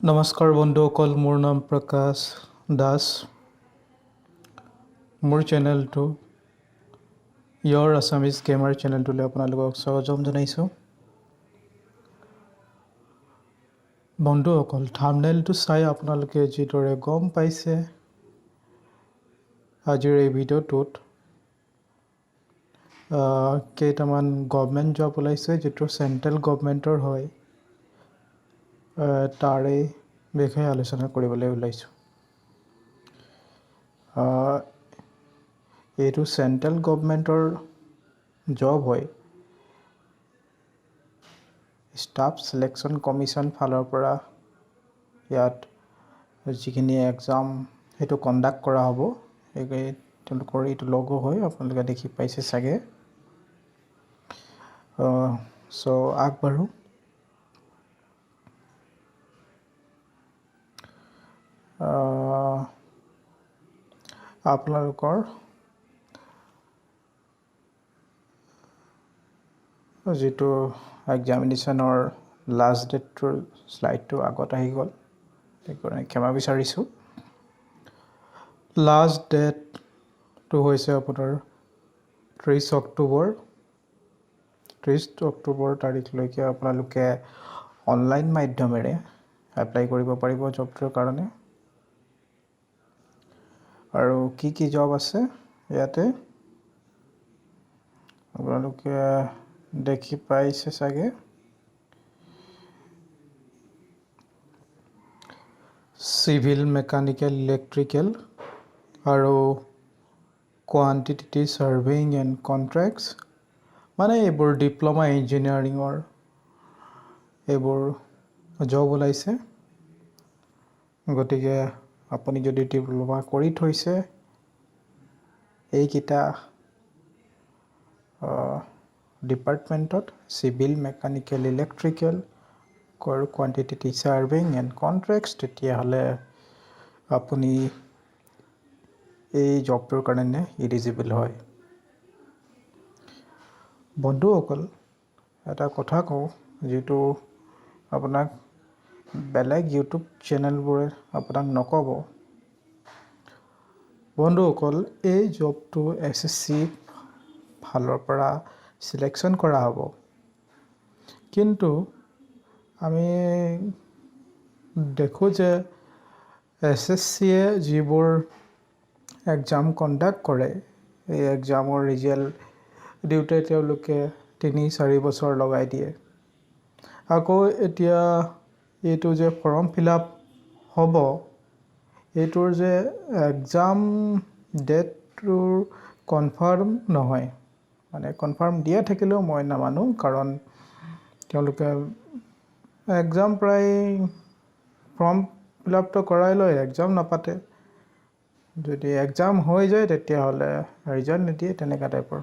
নমস্কাৰ বন্ধুসকল, মোৰ নাম প্ৰকাশ দাস। মোৰ চেনেলটো ইয়ৰ আছামিজ গেমাৰ চেনেলটোলৈ আপোনালোকক স্বাগতম জনাইছোঁ। বন্ধুসকল, থাম্বনেইলটো চাই আপোনালোকে যিদৰে গম পাইছে, আজিৰ এই ভিডিঅ'টোত কেইটামান গভমেণ্ট জব ওলাইছে, যিটো চেণ্ট্ৰেল গভমেণ্টৰ হয়, তাৰে বিষয়ে আলোচনা কৰিবলৈ ওলাইছোঁ। এইটো চেণ্ট্ৰেল গভমেণ্টৰ জব হয়। ষ্টাফ চিলেকশ্যন কমিশ্যন ফালৰ পৰা ইয়াত যিখিনি এক্সাম সেইটো কণ্ডাক্ট কৰা হ'ব। এই তেওঁলোকৰ এইটো লগো হয়, আপোনালোকে দেখি পাইছে চাগে। চ' আগবাঢ়োঁ। আপোনালোকৰ যিটো এক্সামিনেশ্যনৰ লাষ্ট ডেটটোৰ শ্লাইডটো আগত আহি গ'ল, সেইকাৰণে ক্ষমা বিচাৰিছোঁ। লাষ্ট ডেটটো হৈছে আপোনাৰ 30 অক্টোবৰ। 30 অক্টোবৰ তাৰিখলৈকে আপোনালোকে অনলাইন মাধ্যমেৰে এপ্লাই কৰিব পাৰিব জবটোৰ কাৰণে। আৰু কি কি জব আছে ইয়াতে আপোনালোকে দেখি পাইছে চাগে। চিভিল, মেকানিকেল, ইলেক্ট্ৰিকেল আৰু কোৱান্টিটি ছাৰ্ভেয়িং এণ্ড কণ্ট্ৰেক্টছ, মানে এইবোৰ ডিপ্ল'মা ইঞ্জিনিয়াৰিঙৰ এইবোৰ জব ওলাইছে। গতিকে আপুনি যদি ডিপ্ল'মা কৰি থৈছে এইকেইটা ডিপাৰ্টমেণ্টত, চিভিল, মেকানিকেল, ইলেক্ট্ৰিকেল আৰু কোৱান্টিটি ছাৰ্ভেয়িং এণ্ড কণ্ট্ৰেক্টছ, তেতিয়াহ'লে আপুনি এই জবটোৰ কাৰণে ইলিজিবল হয়। বন্ধুসকল, এটা কথা কওঁ, যিটো আপোনাক বেলেগ ইউটিউব চেনেলবোৰে আপোনাক নক'ব। বন্ধুসকল, এই জবটো এছএছচি ফালৰ পৰা চিলেকশ্যন কৰা হ'ব, কিন্তু আমি দেখোঁ যে এছএছচিয়ে যিবোৰ এক্সাম কণ্ডাক্ট কৰে, এই এক্সামৰ ৰিজাল্ট দিওঁতে তেওঁলোকে 3-4 বছৰ লগাই দিয়ে। আকৌ এতিয়া এইটো যে ফৰ্ম ফিল আপ হ'ব, এইটোৰ যে এক্সাম ডেটটোৰ কনফাৰ্ম নহয়। মানে কনফাৰ্ম দিয়া থাকিলেও মই নামানো, কাৰণ তেওঁলোকে এক্সাম প্ৰায় ফৰ্ম ফিল আপটো কৰাই লয়, এক্সাম নাপাতে। যদি এক্সাম হৈ যায়, তেতিয়াহ'লে ৰিজাল্ট নিদিয়ে, তেনেকুৱা টাইপৰ।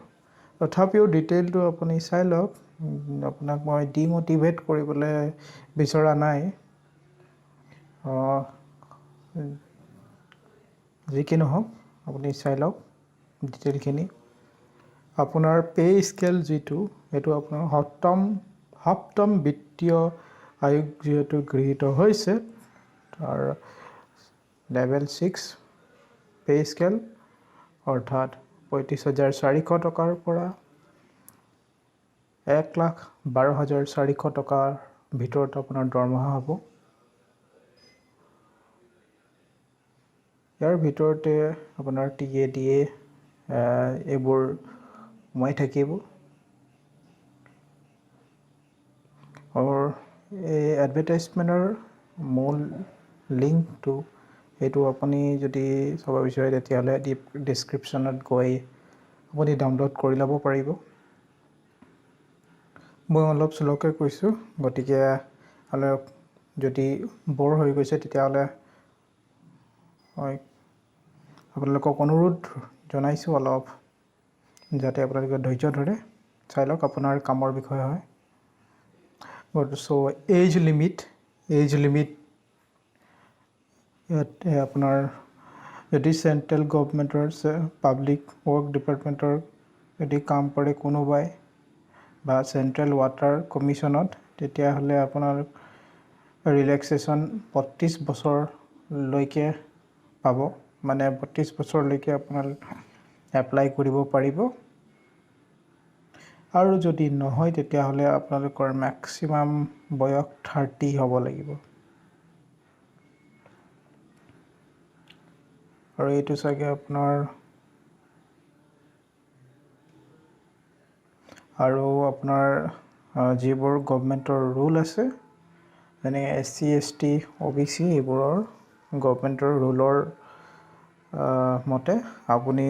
তথাপিও ডিটেইলটো আপুনি চাই লওক। আপোনাক মই ডিম'টিভেট কৰিবলৈ বিচৰা নাই। যি কি নহওক, আপুনি চাই লওক ডিটেইলখিনি। আপোনাৰ পে' স্কেল যিটো, সেইটো আপোনাৰ সপ্তম বিত্তীয় আয়োগ যিহেতু গৃহীত হৈছে, তাৰ লেভেল 6 পে' স্কেল, অৰ্থাৎ 35,400 টকাৰ পৰা 1,12,400 টকাৰ ভিতৰত আপোনাৰ দৰমহা হ'ব। ইয়াৰ ভিতৰতে আপোনাৰ টি এ, ডি এ এইবোৰ সোমাই থাকিব। আৰু এই এডভাৰটাইজমেণ্টৰ মূল লিংকটো, সেইটো আপুনি যদি চাব বিচাৰে, তেতিয়াহ'লে ডিছক্ৰিপশ্যনত গৈ আপুনি ডাউনলোড কৰি ল'ব পাৰিব। মই অলপ শ্ল'কৈ কৈছোঁ, গতিকে অলপ যদি ব'ৰ হৈ গৈছে, তেতিয়াহ'লে মই আপোনালোকক অনুৰোধ জনাইছোঁ, অলপ যাতে আপোনালোকে ধৈৰ্য ধৰে। চাই লওক, আপোনাৰ কামৰ বিষয়ে হয়। চ' এজ লিমিট ইয়াত আপোনাৰ যদি চেণ্ট্ৰেল গভমেণ্টৰ পাব্লিক ৱৰ্ক ডিপাৰ্টমেণ্টৰ যদি কাম কৰে কোনোবাই বা চেণ্ট্ৰেল ৱাটাৰ কমিশ্যনত, তেতিয়াহ'লে আপোনাৰ ৰিলেক্সেশ্যন 32 বছৰলৈকে পাব, মানে 32 বছৰলৈকে আপোনাৰ এপ্লাই কৰিব পাৰিব। আৰু যদি নহয়, তেতিয়াহ'লে আপোনালোকৰ মেক্সিমাম বয়স 30 হ'ব লাগিব। আৰু এইটো চাগে আপোনাৰ আৰু আপোনাৰ যিবোৰ গভমেণ্টৰ ৰুল আছে, যেনে এছ চি, এছ টি, অ' বি চি, এইবোৰৰ গভমেণ্টৰ ৰুলৰ মতে আপুনি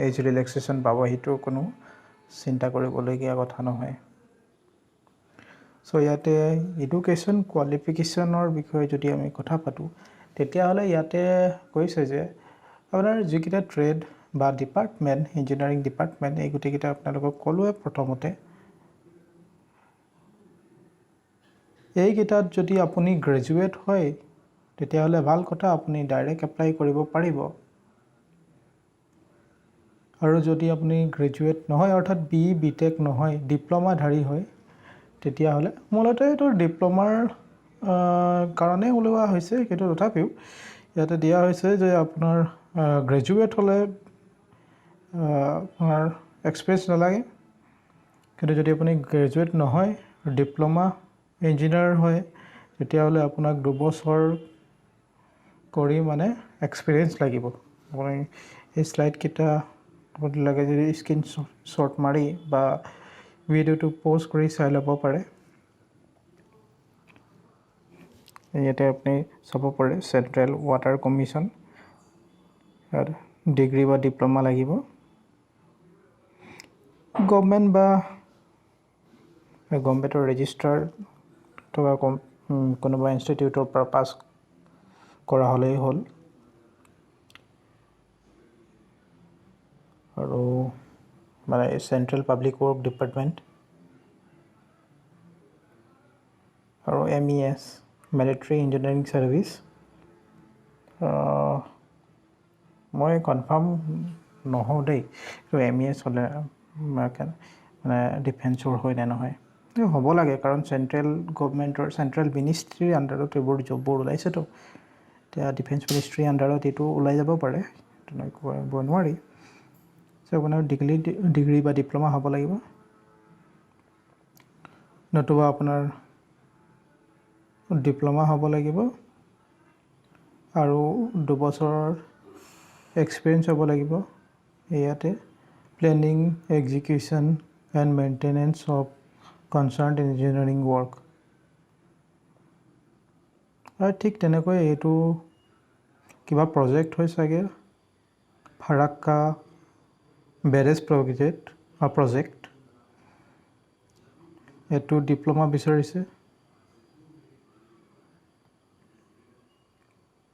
এজ ৰিলেক্সেশ্যন পাব। সেইটো কোনো চিন্তা কৰিবলগীয়া কথা নহয়। চ' ইয়াতে এডুকেশ্যন কোৱালিফিকেশ্যনৰ বিষয়ে যদি আমি কথা পাতোঁ, তেতিয়াহ'লে ইয়াতে কৈছে যে আপোনাৰ যিকেইটা ট্ৰেড বা ডিপাৰ্টমেণ্ট, ইঞ্জিনিয়াৰিং ডিপাৰ্টমেণ্ট, এই গোটেইকেইটা আপোনালোকক ক'লোৱে প্ৰথমতে, এইকেইটাত যদি আপুনি গ্ৰেজুৱেট হয়, তেতিয়াহ'লে ভাল কথা, আপুনি ডাইৰেক্ট এপ্লাই কৰিব পাৰিব। আৰু যদি আপুনি গ্ৰেজুৱেট নহয়, অৰ্থাৎ বি ই, বি টেক নহয়, ডিপ্ল'মাধাৰী হয়, তেতিয়াহ'লে মূলতে এইটো ডিপ্ল'মাৰ কাৰণেই ওলোৱা হৈছে, কিন্তু তথাপিও ইয়াতে দিয়া হৈছে যে আপোনাৰ গ্ৰেজুৱেট হ'লে আপোনাৰ এক্সপিৰিয়েঞ্চ নালাগে। কিন্তু যদি আপুনি গ্ৰেজুৱেট নহয়, ডিপ্ল'মা ইঞ্জিনিয়াৰ হয়, তেতিয়াহ'লে আপোনাক 2 বছৰ কৰি মানে এক্সপিৰিয়েঞ্চ লাগিব। আপুনি এই শ্লাইডকেইটা আপুনি লাগে যদি স্ক্ৰীন শ্বট মাৰি বা ভিডিঅ'টো প'জ কৰি চাই ল'ব পাৰে। ইয়াতে আপুনি চাব পাৰে, চেণ্ট্ৰেল ৱাটাৰ কমিশ্যন, ইয়াত ডিগ্ৰী বা ডিপ্ল'মা লাগিব। গভমেণ্ট বা গভমেণ্টৰ ৰেজিষ্টাৰ থকা কোনোবা ইনষ্টিটিউটৰ পৰা পাছ কৰা হ'লেই হ'ল। আৰু মানে চেণ্ট্ৰেল পাব্লিক ৱৰ্ক ডিপাৰ্টমেণ্ট আৰু MES, military engineering service. মই কনফাৰ্ম নহওঁ দেই, এইটো এম ই এছ হ'লে মানে ডিফেন্সৰ হয় নে নহয়। হ'ব লাগে, কাৰণ চেণ্ট্ৰেল গভমেণ্টৰ চেণ্ট্ৰেল মিনিষ্ট্ৰীৰ আণ্ডাৰত এইবোৰ জববোৰ ওলাইছেতো। এতিয়া ডিফেন্স মিনিষ্ট্ৰীৰ আণ্ডাৰত এইটো ওলাই যাব পাৰে, তেনেকৈ কৰিব নোৱাৰি। চ' আপোনাৰ ডিগ্ৰী বা ডিপ্ল'মা হ'ব লাগিব, নতুবা আপোনাৰ ডিপ্ল'মা হ'ব লাগিব আৰু 2 বছৰৰ এক্সপিৰিয়েঞ্চ হ'ব লাগিব। ইয়াতে planning, execution and maintenance of concerned engineering work। আৰু ঠিক তেনেকৈ এইটো কিবা প্ৰজেক্ট হয় চাগে, ফাৰাক্কা বেৰেজ প্ৰজেক্ট, এইটো ডিপ্ল'মা বিচাৰিছে।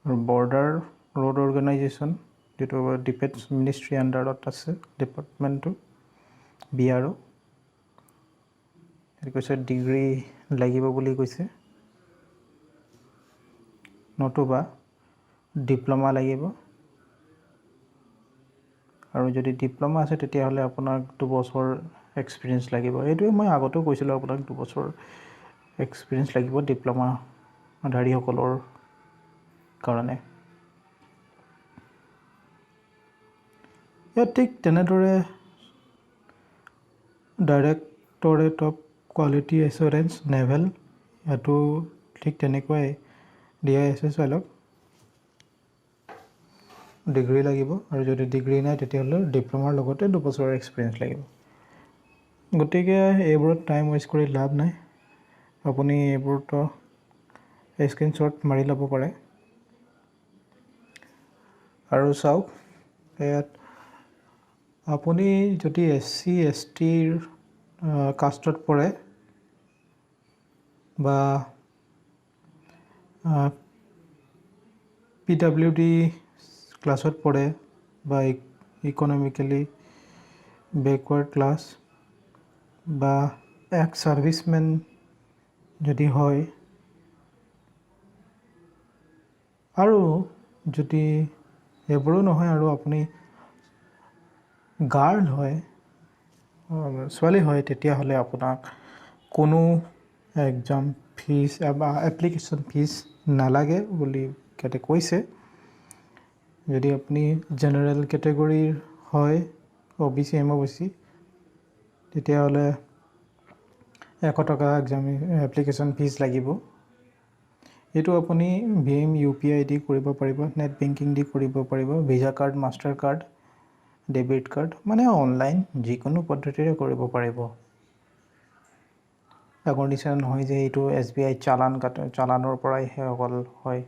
আৰু বৰ্ডাৰ ৰোড অৰ্গেনাইজেশ্যন, যিটো ডিফেন্স মিনিষ্ট্ৰী আণ্ডাৰত আছে ডিপাৰ্টমেণ্টটো, বি আৰ অ', সেইটো কৈছে ডিগ্ৰী লাগিব বুলি কৈছে, নতুবা ডিপ্ল'মা লাগিব। আৰু যদি ডিপ্ল'মা আছে, তেতিয়াহ'লে আপোনাক 2 বছৰ এক্সপিৰিয়েঞ্চ লাগিব। এইটোৱে মই আগতেও কৈছিলোঁ আপোনাক, 2 বছৰ এক্সপিৰিয়েঞ্চ লাগিব ডিপ্ল'মাধাৰীসকলৰ কাৰণে। ইয়াত ঠিক তেনেদৰে Directorate of Quality Assurance, Naval, ইয়াতো ঠিক তেনেকুৱাই দিয়াই আছে। চাই লওক, ডিগ্ৰী লাগিব আৰু যদি ডিগ্ৰী নাই, তেতিয়াহ'লে ডিপ্ল'মাৰ লগতে 2 বছৰৰ এক্সপিৰিয়েঞ্চ লাগিব। গতিকে এইবোৰত টাইম ৱেষ্ট কৰি লাভ নাই। আপুনি এইবোৰতো স্ক্ৰীনশ্বট মাৰি ল'ব পাৰে। আৰু চাওক, ইয়াত আপুনি যদি এছ চি, এছ টিৰ কাষ্টত পৰে বা পি ডাব্লিউ ডি ক্লাছত পৰে বা ইকনমিকেলি বেকৱাৰ্ড ক্লাছ বা এক্স ছাৰ্ভিচমেন যদি হয় আৰু যদি এইবোৰো নহয় আৰু আপুনি গাৰ্ল হয়, ছোৱালী হয়, তেতিয়াহ'লে আপোনাক কোনো এক্সাম ফিজ বা এপ্লিকেশ্যন ফিজ নালাগে বুলি ইয়াতে কৈছে। যদি আপুনি জেনেৰেল কেটেগৰীৰ হয়, অ' বি চি, এম অ' বি চি, তেতিয়াহ'লে 100 টকা এপ্লিকেশ্যন ফিজ লাগিব। এইটো আপুনি ভীম ইউ পি আই দি কৰিব পাৰিব, নেট বেংকিং দি কৰিব পাৰিব, Visa card, Master card, debit card, মানে অনলাইন যিকোনো পদ্ধতিৰে কৰিব পাৰিব। আগৰ নিচিনা নহয় যে এইটো এছ বি আই চালান কাটে, চালানৰ পৰাইহে অকল হয়।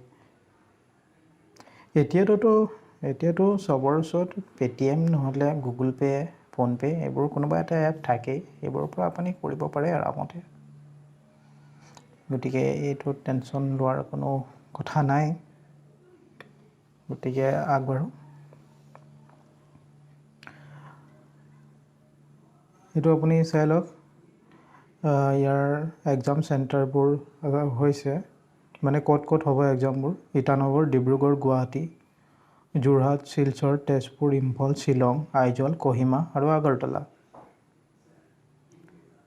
এতিয়াতো চবৰ ওচৰত পে'টিএম নহ'লে গুগল পে', ফোনপে' এইবোৰ কোনোবা এটা এপ থাকেই। এইবোৰৰ পৰা আপুনি কৰিব পাৰে আৰামতে। গতিকে এইটো টেনশ্যন লোৱাৰ কোনো কথা নাই। গতিকে আগবাঢ়োঁ। এইটো আপুনি চাই লওক। ইয়াৰ এক্সাম চেণ্টাৰবোৰ হৈছে, মানে ক'ত ক'ত হ'ব এক্সামবোৰ: ইটানগৰ, ডিব্ৰুগড়, গুৱাহাটী, যোৰহাট, শিলচৰ, তেজপুৰ, ইম্ফল, শ্বিলং, আইজল, কহিমা আৰু আগৰতলা।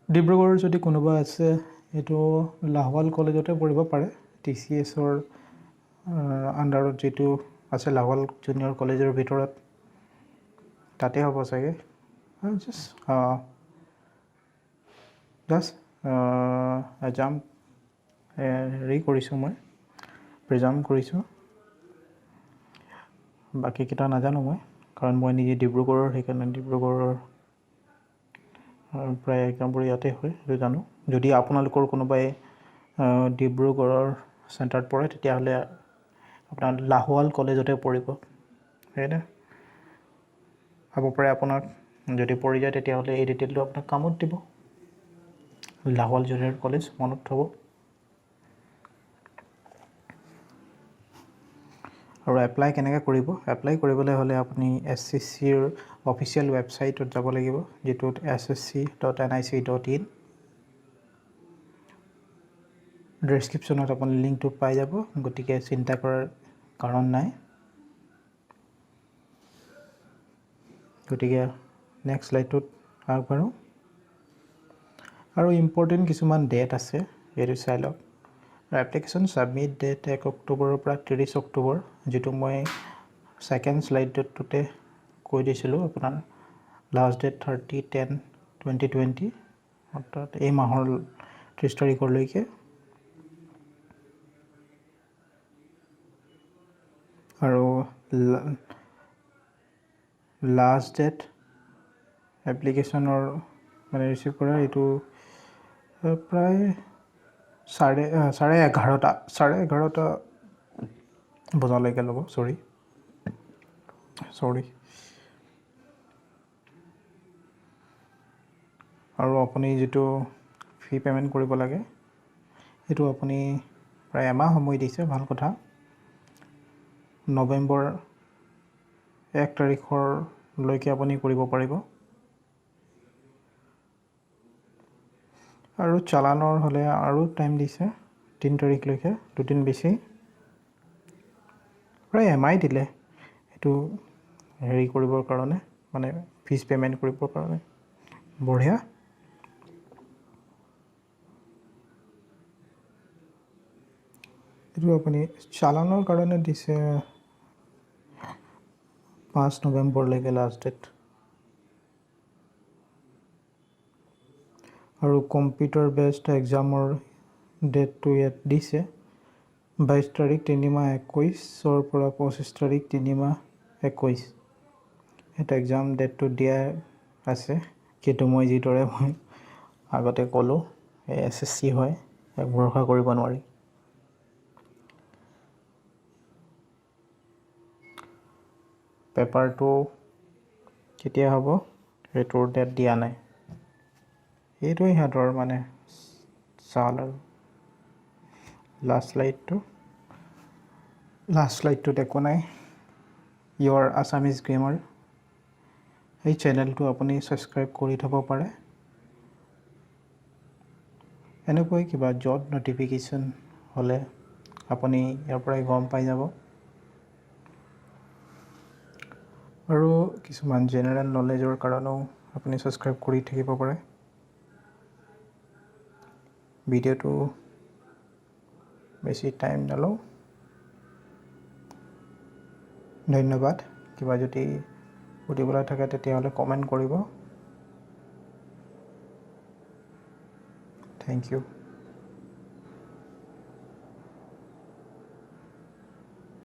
ডিব্ৰুগড়ৰ যদি কোনোবা আছে, এইটো লাহোৱাল কলেজতে পঢ়িব পাৰে। টিচিএছৰ আণ্ডাৰত যিটো আছে, লাহোৱাল জুনিয়ৰ কলেজৰ ভিতৰত, তাতে হ'ব চাগে। জাষ্ট এজাম হেৰি কৰিছোঁ, মই প্ৰিজাম কৰিছোঁ, বাকীকেইটা নাজানো মই, কাৰণ মই নিজে ডিব্ৰুগড়ৰ। সেইকাৰণে ডিব্ৰুগড়ৰ প্ৰায় এক্সামবোৰ ইয়াতে হয়, সেইটো জানো। যদি আপোনালোকৰ কোনোবাই ডিব্ৰুগড়ৰ চেণ্টাৰত পৰে, তেতিয়াহ'লে আপোনাৰ লাহোৱাল কলেজতে পৰিব, হয়নে? হ'ব পাৰে। আপোনাক যদি পৰি যায়, তেতিয়াহ'লে এই ডিটেইলটো আপোনাক কামত দিব। লাহোৱাল জুনিয়ৰ কলেজ মনত থ'ব। আৰু এপ্লাই কেনেকৈ কৰিব? এপ্লাই কৰিবলৈ হ'লে আপুনি এছএছচিৰ অফিচিয়েল ৱেবছাইটত যাব লাগিব, যিটোত ssc.nic.in। ডেছক্ৰিপশ্যনত আপুনি লিংকটো পাই যাব, গতিকে চিন্তা কৰাৰ কাৰণ নাই। গতিকে নেক্সট শ্লাইডটোত আগবাঢ়োঁ। আৰু ইম্পৰ্টেণ্ট কিছুমান ডেট আছে, সেইটো চাই লওক। এপ্লিকেশ্যন ছাবমিট ডেট 1 অক্টোবৰৰ পৰা 30 অক্টোবৰ, যিটো মই ছেকেণ্ড শ্লাইডটোতে কৈ দিছিলোঁ। আপোনাৰ লাষ্ট ডেট 30/10/2020, অৰ্থাৎ এই মাহৰ 30 তাৰিখলৈকে। আৰু লাষ্ট ডেট এপ্লিকেশ্যনৰ, মানে ৰিচিভ কৰা, এইটো প্ৰায় 11:30 বজালৈকে ল'ব। চৰি চৰি আৰু আপুনি যিটো ফি পে'মেণ্ট কৰিব লাগে, সেইটো আপুনি প্ৰায় এমাহ সময় দিছে, ভাল কথা। নৱেম্বৰ 1 তাৰিখৰলৈকে আপুনি কৰিব পাৰিব। আৰু চালানৰ হ'লে আৰু টাইম দিছে 3 তাৰিখলৈকে, দুদিন বেছি। প্ৰায় এমাহ দিলে সেইটো হেৰি কৰিবৰ কাৰণে, মানে ফিজ পে'মেণ্ট কৰিবৰ কাৰণে। বঢ়িয়া। এইটো আপুনি চালানৰ কাৰণে দিছে 5 নৱেম্বৰলৈকে লাষ্ট ডেট। আৰু কম্পিউটাৰ বেছড এক্সামৰ ডেটটো ইয়াত দিছে, 22 তাৰিখ 3 মাহ 21ৰ পৰা 25 তাৰিখ 3 মাহ 21। সেইটো এক্সাম ডেটটো দিয়া আছে। কিন্তু মই যিদৰে মই আগতে ক'লোঁ, এছএছচি হয়, ইয়াক ভৰসা কৰিব নোৱাৰি। পেপাৰটো কেতিয়া হ'ব, সেইটোৰ ডেট দিয়া নাই। এইটোৱে সিহঁতৰ মানে চাল। আৰু লাষ্ট শ্লাইডটোত একো নাই। ইয়ৰ আছামিজ গ্ৰেমাৰ, এই চেনেলটো আপুনি ছাবস্ক্ৰাইব কৰি থ'ব পাৰে। এনেকৈ কিবা জব ন'টিফিকেশ্যন হ'লে আপুনি ইয়াৰ পৰাই গম পাই যাব। আৰু কিছুমান জেনেৰেল নলেজৰ কাৰণেও আপুনি ছাবস্ক্ৰাইব কৰি থাকিব পাৰে। ভিডিঅ'টো বেছি টাইম নলওঁ। ধন্যবাদ। কিবা যদি সুধিবলৈ থাকে, তেতিয়াহ'লে কমেণ্ট কৰিব। Thank you.